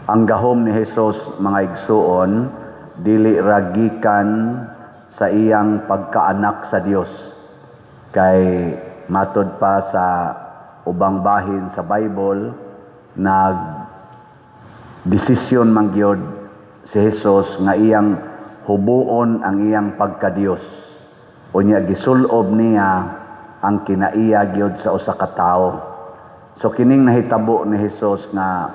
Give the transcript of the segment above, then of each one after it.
Ang gahom ni Jesus, mga igsuon, dili ra gikan sa iyang pagkaanak sa Dios. Kay matod pa sa ubang bahin sa Bible, nag desisyon man gyud si Jesus nga iyang hubuon ang iyang pagkadiyos. Unya gisulob niya ang kinaiya gyud sa usa ka tawo. So kining nahitabo ni Jesus nga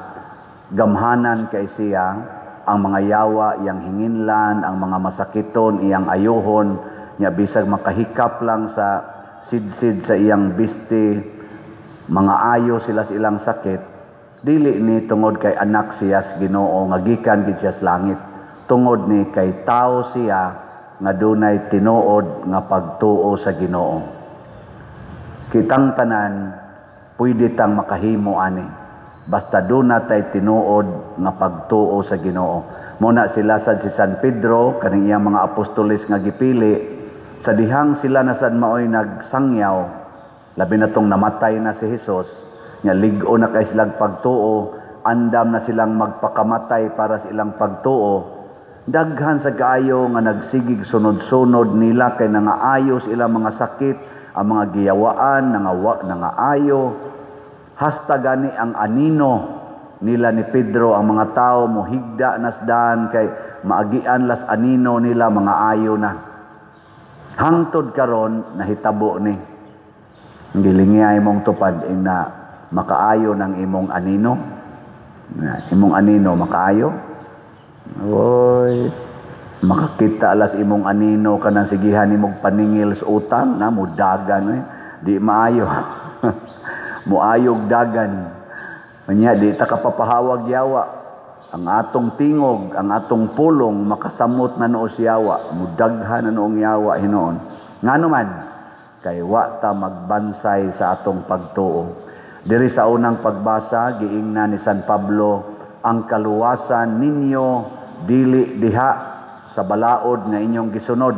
gamhanan kay siya, ang mga yawa iyang hinginlan, ang mga masakiton iyang ayuhon, nya bisag makahikap lang sa sidsid sa iyang bisti, mga ayo sila sa ilang sakit, dili ni tungod kay anak siya sa Ginoo nga gikan gid siya sa langit. Tungod ni kay tao siya nga dunay tinuod nga pagtuo sa Ginoo. Kitang tanan pwede tang makahimo ani. Basta duna tay tinuod nga pagtuo sa Ginoo. Muna sila sad si San Pedro kaning iyang mga apostoles nga gipili sa dihang sila na sad maoy nagsangyaw, labi na tong namatay na si Hesus, nya lig-o na kay silang pagtuo, andam na silang magpakamatay para sa ilang pagtuo. Daghan sa kaayo nga nagsigig sunod-sunod nila kay nangaayos ilang mga sakit, ang mga giyawaan nangawa nangaayo. Hasta gani ang anino nila ni Pedro, ang mga tao mohigda nasdan kay maagian las anino nila, mga ayo na. Hangtod karon nahitabo ni. Gilingay mong tupad ina makaayo ng imong anino. Na, imong anino makaayo. Oy, makakita alas imong anino kanang sigihan nimong paningil sa utang na mudagan eh. Di maayo. Muayog dagan. Unya di ta kapapahawag yawa. Ang atong tingog, ang atong pulong makasamot na noos yawa, mudaghan na noong yawa hinoon. Ngano man kay wa ta magbansay sa atong pagtuo. Diri sa unang pagbasa, giingnan ni San Pablo, ang kaluwasan ninyo dili diha sa balaod nga inyong gisunod.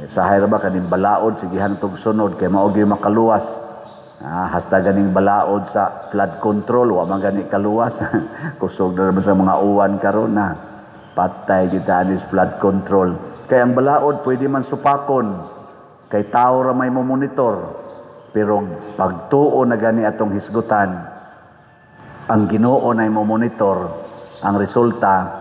Sahay ra ba kaning balaod sigihan tog sunod kay mao gyud makaluwas. Hasta ganing balaod sa flood control wa man gani kaluwas. Kusog na naman sa mga uwan karon na patay kita anis flood control. Kay ang balaod pwede man supakon kay tao ra may mo-monitor. Pero pagtuo na gani atong hisgutan, ang Ginoo na mo-monitor, ang resulta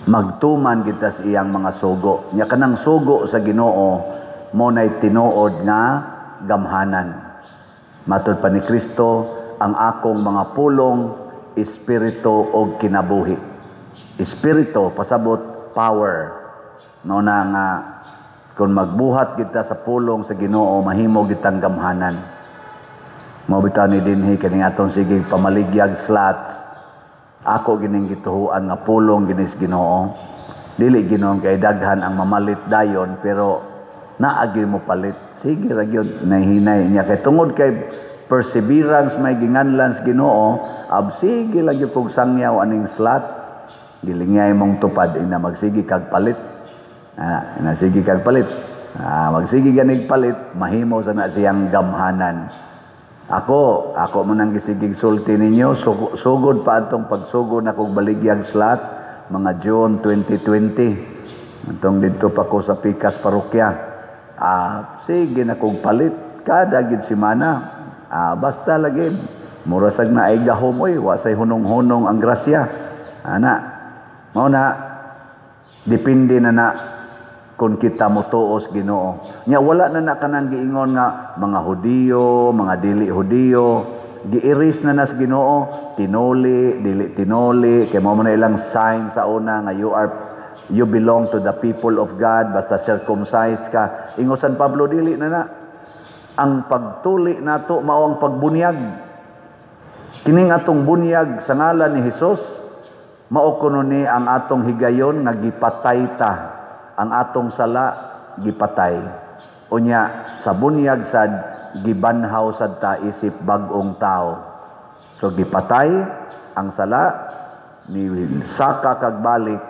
magtuman kita sa iyang mga sugo. Nya kanang sugo sa Ginoo mo nay tinuod nga gamhanan. Matod pa ni Kristo, ang akong mga pulong, espiritu og kinabuhi. Espiritu, pasabot, power. No na nga, kung magbuhat kita sa pulong sa Ginoo, mahimo kitang gamhanan. Mao bitaw ni dinhi kaning atong sige pamaligyag slots. Ako gining gituhuan nga pulong ginis Ginoo. Dili Ginoo kay daghan ang mamalit dayon, pero naagi mo palit. Sige ra gyud nahinay niya kay tungod kay perseverance may ginganlan sa Ginoo, ab sige lagi kog sangyaw aning slot. Gilingay mong tupad ina magsige kag palit. Ina sige kag palit. Magsige ganig palit, mahimo sa na siyang gamhanan. Ako mo nang gisigig sulti ninyo, sugod pa atong pagsugod na kog baligyag slot, mga June 2020. Atong didto pa ko sa Pikas Parokya. Sige na kog palit kada gid semana. Basta lagi mura sag naay gahom oy, wa say hunong-hunong ang grasya. Ana, mao na depende na na kung kita motuos Ginoo. Nya wala na na kanang giingon nga mga Hudiyo, mga dili Hudiyo, giiris na nas Ginoo, tinuli, dili tinuli, kay mao man na ilang sign sa una nga you belong to the people of God, basta circumcised ka. Ingon San Pablo, dili na na. Ang pagtuli nato mao ang pagbunyag. Kining atong bunyag sa ngalan ni Hesus, mao kuno ni ang atong higayon nga gipatay ta. Ang atong sala gipatay. Unya sa bunyag sad gibanhaw sad ta isip bag-ong tao. So gipatay ang sala ni saka kag balik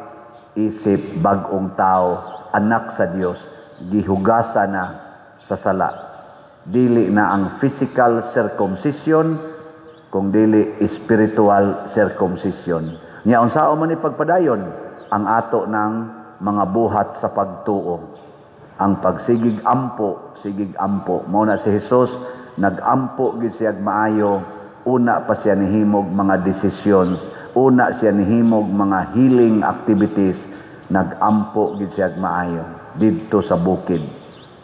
isip bag-ong tao, anak sa Dios, gihugasa na sa sala. Dili na ang physical circumcision Kung dili spiritual circumcision. Nya unsaon man ni pagpadayon ang ato ng mga buhat sa pagtuo? Ang pagsigig ampo, sigig ampo. Mao na si Jesus, nagampo gid siya maayo, una pa siya nihimog mga decisions, una siya nihimog mga healing activities, nagampo gid siya maayo didto sa bukid.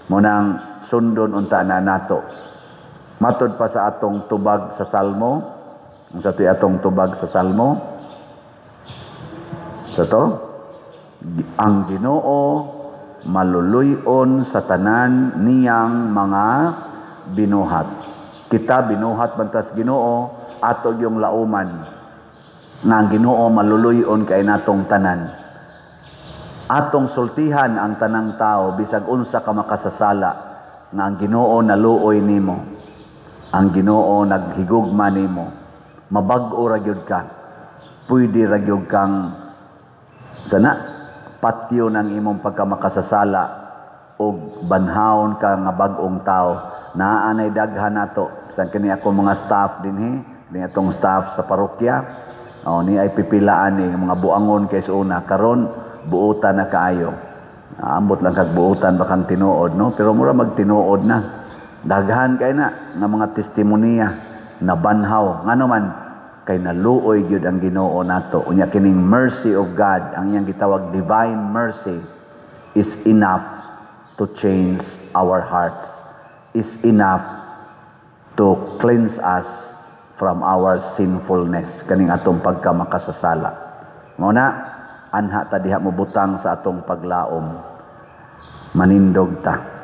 Mao nang sundon unta na nato. Matod pa sa atong tubag sa Salmo, unsa to'y atong tubag sa Salmo? Sa to, ang Ginoo maluluyon sa tanan niyang mga binuhat. Kita binuhat man tas Ginoo, ato yung lauman nga ang Ginoo maluluyon kay natong tanan. Atong sultihan ang tanang tao, bisag unsa ka makasasala, nga ang Ginoo naluoy nimo. Ang Ginoo naghigugma nimo. Mabag-o ra gyud ka. Pwede ra gyud kang sana patyo ng imong pagkamakasasala og banhawon ka nga bag-ong tao. Naa nay daghan nato sa kini ako mga staff dinhi, ni atong staff sa parokya. Oh, ni ay pipilaan ni mga buangon kay sa una, karon buutan na kaayo. Ambot lang kag buutan bakang tinuod, no? Pero mura magtinuod na. Daghan kay na nga mga testimonya na banhaw. Ngano man? Kay naluoy gyud ang Ginoo nato. Unya kining mercy of God, ang iyang gitawag divine mercy, is enough to change our hearts, is enough to cleanse us from our sinfulness, kaning atong pagkamakasasala. Mao na anha ta diha mobutang sa atong paglaom. Manindog ta.